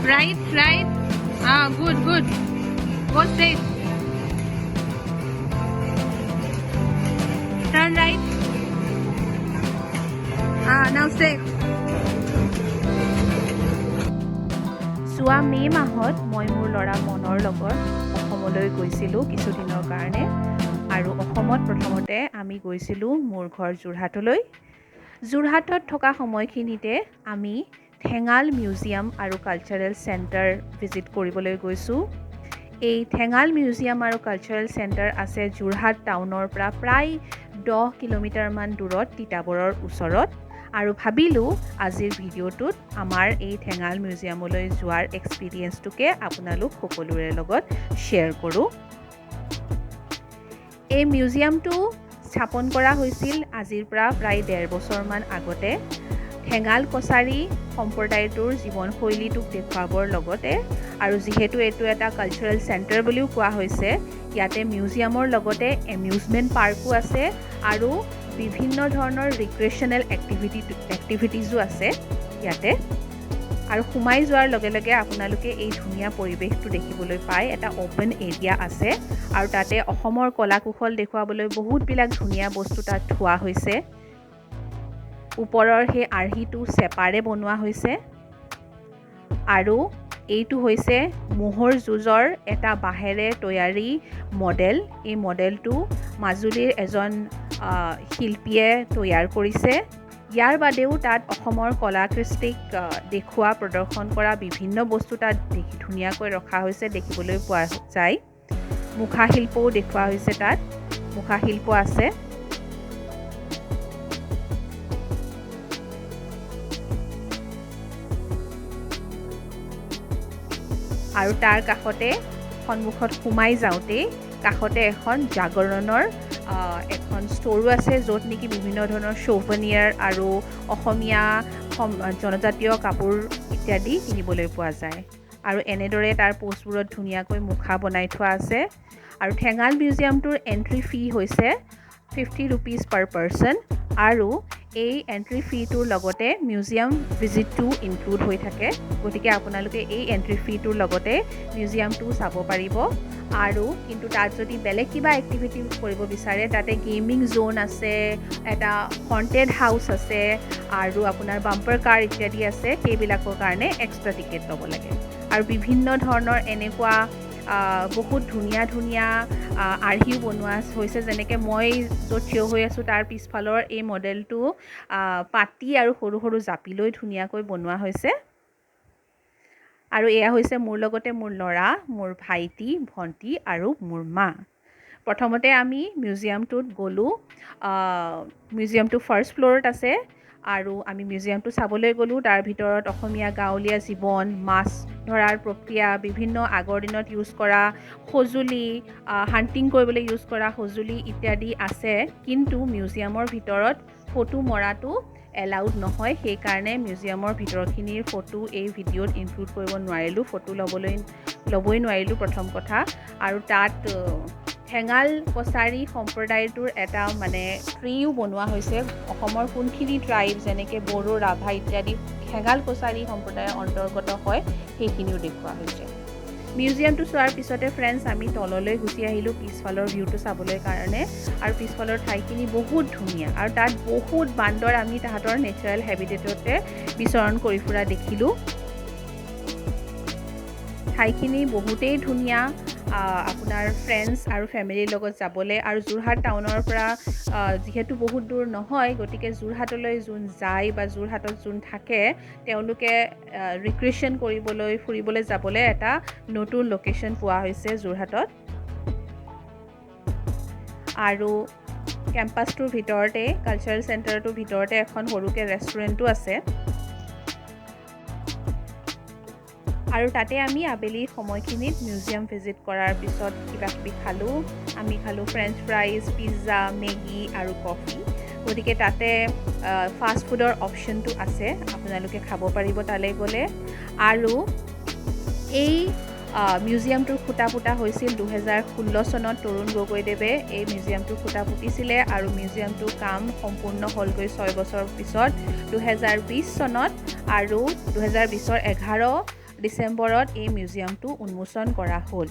Right, right. Ah, good, good. Go straight. Turn right. Ah, now straight. যোৱা মে' মাহত মই মোৰ ল'ৰা মনৰ লগত অসমলৈ গৈছিলোঁ কিছুদিনৰ কাৰণে। আৰু অসমত প্ৰথমতে আমি গৈছিলোঁ মোৰ ঘৰ যোৰহাটলৈ। যোৰহাটত থকা সময়খিনিতে আমি ঠেঙাল মিউজিয়াম আৰু কালচাৰেল চেণ্টাৰ ভিজিট কৰিবলৈ গৈছোঁ। এই ঠেঙাল মিউজিয়াম আৰু কালচাৰেল চেণ্টাৰ আছে যোৰহাট টাউনৰ পৰা প্ৰায় 10 কিলোমিটাৰমান দূৰত, তিতাবৰৰ ওচৰত। আৰু ভাবিলোঁ আজিৰ ভিডিঅ'টোত আমাৰ এই ঠেঙাল মিউজিয়ামলৈ যোৱাৰ এক্সপিৰিয়েঞ্চটোকে আপোনালোক সকলোৰে লগত শ্বেয়াৰ কৰোঁ। এই মিউজিয়ামটো স্থাপন কৰা হৈছিল আজিৰ পৰা প্ৰায় 1.5 বছৰমান আগতে, ঠেঙাল কছাৰী সম্প্ৰদায়টোৰ জীৱনশৈলীটোক দেখুৱাবৰ লগতে। আৰু যিহেতু এইটো এটা কালচাৰেল চেণ্টাৰ বুলিও কোৱা হৈছে, ইয়াতে মিউজিয়ামৰ লগতে এমিউজমেণ্ট পাৰ্কো আছে আৰু বিভিন্ন ধৰণৰ ৰিক্ৰিয়েশ্যনেল এক্টিভিটিজো আছে ইয়াতে। আৰু সোমাই যোৱাৰ লগে লগে আপোনালোকে এই ধুনীয়া পৰিৱেশটো দেখিবলৈ পায়। এটা অ'পেন এৰিয়া আছে আৰু তাতে অসমৰ কলা কুশল দেখুৱাবলৈ বহুতবিলাক ধুনীয়া বস্তু তাত থোৱা হৈছে। ওপৰৰ সেই আৰ্হিটো চেপাৰে বনোৱা হৈছে। আৰু এইটো হৈছে ম'হৰ যুঁজৰ এটা বাঁহেৰে তৈয়াৰী মডেল। এই মডেলটো মাজুলীৰ এজন শিল্পীয়ে তৈয়াৰ কৰিছে। ইয়াৰ বাদেও তাত অসমৰ কলা কৃষ্টিক দেখুওৱা, প্ৰদৰ্শন কৰা বিভিন্ন বস্তু তাত দেখি ধুনীয়াকৈ ৰখা হৈছে, দেখিবলৈ পোৱা যায়। মুখা শিল্পও দেখুওৱা হৈছে তাত, মুখা শিল্প আছে। আৰু তাৰ কাষতে, সন্মুখত সোমাই যাওঁতেই কাষতে এখন জাগৰণৰ এখন ষ্ট'ৰো আছে, য'ত নেকি বিভিন্ন ধৰণৰ চৌভনিয়াৰ আৰু অসমীয়া জনজাতীয় কাপোৰ ইত্যাদি কিনিবলৈ পোৱা যায়। আৰু এনেদৰে তাৰ প'ষ্টবোৰত ধুনীয়াকৈ মুখা বনাই থোৱা আছে। আৰু ঠেঙাল মিউজিয়ামটোৰ এণ্ট্ৰি ফি হৈছে ₹50 পাৰ পাৰ্চন আৰু এই এণ্ট্ৰি ফিটোৰ লগতে মিউজিয়াম ভিজিটটো ইনক্লুড হৈ থাকে। গতিকে আপোনালোকে এই এণ্ট্ৰি ফিটোৰ লগতে মিউজিয়ামটোও চাব পাৰিব। আৰু কিন্তু তাত যদি বেলেগ কিবা এক্টিভিটি কৰিব বিচাৰে, তাতে গেমিং জ'ন আছে, এটা হণ্টেড হাউচ আছে আৰু আপোনাৰ বাম্পাৰ কাৰ ইত্যাদি আছে। সেইবিলাকৰ কাৰণে এক্সট্ৰা টিকেট ল'ব লাগে। আৰু বিভিন্ন ধৰণৰ এনেকুৱা বহুত ধুনীয়া ধুনীয়া আৰ্হিও বনোৱা হৈছে। যেনেকৈ মই য'ত থিয় হৈ আছোঁ, তাৰ পিছফালৰ এই মডেলটো পাতি আৰু সৰু সৰু জাপি লৈ ধুনীয়াকৈ বনোৱা হৈছে। আৰু এয়া হৈছে মোৰ লগতে মোৰ ল'ৰা, মোৰ ভাইটি, ভণ্টি আৰু মোৰ মা। প্ৰথমতে আমি মিউজিয়ামটোত গ'লোঁ। মিউজিয়ামটো ফাৰ্ষ্ট ফ্ল'ৰত আছে আৰু আমি মিউজিয়ামটো চাবলৈ গ'লোঁ। তাৰ ভিতৰত অসমীয়া গাঁৱলীয়া জীৱন, মাছ ধৰাৰ প্ৰক্ৰিয়া, বিভিন্ন আগৰ দিনত ইউজ কৰা সঁজুলি, হাণ্টিং কৰিবলৈ ইউজ কৰা সঁজুলি ইত্যাদি আছে। কিন্তু মিউজিয়ামৰ ভিতৰত ফটো মৰাটো এলাউড নহয়। সেইকাৰণে মিউজিয়ামৰ ভিতৰখিনিৰ ফটো এই ভিডিঅ'ত ইনক্লুড কৰিব নোৱাৰিলোঁ। ফটো ল'বই নোৱাৰিলোঁ প্ৰথম কথা। আৰু তাত ঠেঙাল কছাৰী সম্প্ৰদায়টোৰ এটা মানে ট্ৰিও বনোৱা হৈছে। অসমৰ কোনখিনি ট্ৰাইব, যেনেকৈ বড়ো, ৰাভা ইত্যাদি ঠেঙাল কছাৰী সম্প্ৰদায়ৰ অন্তৰ্গত হয়, সেইখিনিও দেখুওৱা হৈছে। মিউজিয়ামটো চোৱাৰ পিছতে ফ্ৰেণ্ডছ, আমি তললৈ গুচি আহিলোঁ পিছফালৰ ভিউটো চাবলৈ কাৰণে। আৰু পিছফালৰ ঠাইখিনি বহুত ধুনীয়া আৰু তাত বহুত বান্দৰ আমি তাহাঁতৰ নেচাৰেল হেবিটেটতে বিচৰণ কৰি ফুৰা দেখিলোঁ। ঠাইখিনি বহুতেই ধুনীয়া আপোনাৰ ফ্ৰেণ্ডছ আৰু ফেমিলিৰ লগত যাবলৈ। আৰু যোৰহাট টাউনৰ পৰা যিহেতু বহুত দূৰ নহয়, গতিকে যোৰহাটলৈ যোন যায় বা যোৰহাটত যোন থাকে, তেওঁলোকে ৰিক্ৰিয়েশ্যন কৰিবলৈ, ফুৰিবলৈ যাবলৈ এটা নতুন লোকেশ্যন পোৱা হৈছে যোৰহাটত। আৰু কেম্পাছটোৰ ভিতৰতে, কালচাৰেল চেণ্টাৰটোৰ ভিতৰতে এখন সৰুকৈ ৰেষ্টুৰেণ্টো আছে। আৰু তাতে আমি আবেলি সময়খিনিত মিউজিয়াম ভিজিট কৰাৰ পিছত কিবা কিবি খালোঁ। আমি খালোঁ ফ্ৰেঞ্চ ফ্ৰাইজ, পিজ্জা, মেগী আৰু কফি। গতিকে তাতে ফাষ্ট ফুডৰ অপশ্যনটো আছে, আপোনালোকে খাব পাৰিব তালৈ গ'লে। আৰু এই মিউজিয়ামটোৰ খুঁটা পোতা হৈছিল 2016 চনত। তৰুণ গগৈদেৱে এই মিউজিয়ামটোৰ খুঁটা পুতিছিলে আৰু মিউজিয়ামটোৰ কাম সম্পূৰ্ণ হ'লগৈ 6 বছৰৰ পিছত 2020 চনত। আৰু 2020ৰ 11 ডিচেম্বৰত এই মিউজিয়ামটো উন্মোচন কৰা হ'ল।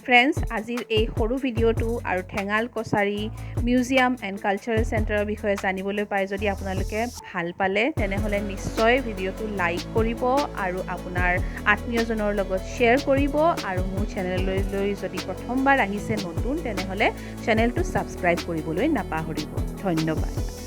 ফ্ৰেণ্ডছ, আজিৰ এই সৰু ভিডিঅ'টো আৰু ঠেঙাল কছাৰী মিউজিয়াম এণ্ড কালচাৰেল চেণ্টাৰৰ বিষয়ে জানিবলৈ পাই যদি আপোনালোকে ভাল পালে, তেনেহ'লে নিশ্চয় ভিডিঅ'টো লাইক কৰিব আৰু আপোনাৰ আত্মীয়জনৰ লগত শ্বেয়াৰ কৰিব। আৰু মোৰ চেনেললৈ যদি প্ৰথমবাৰ আহিছে নতুন, তেনেহ'লে চেনেলটো ছাবস্ক্ৰাইব কৰিবলৈ নাপাহৰিব। ধন্যবাদ।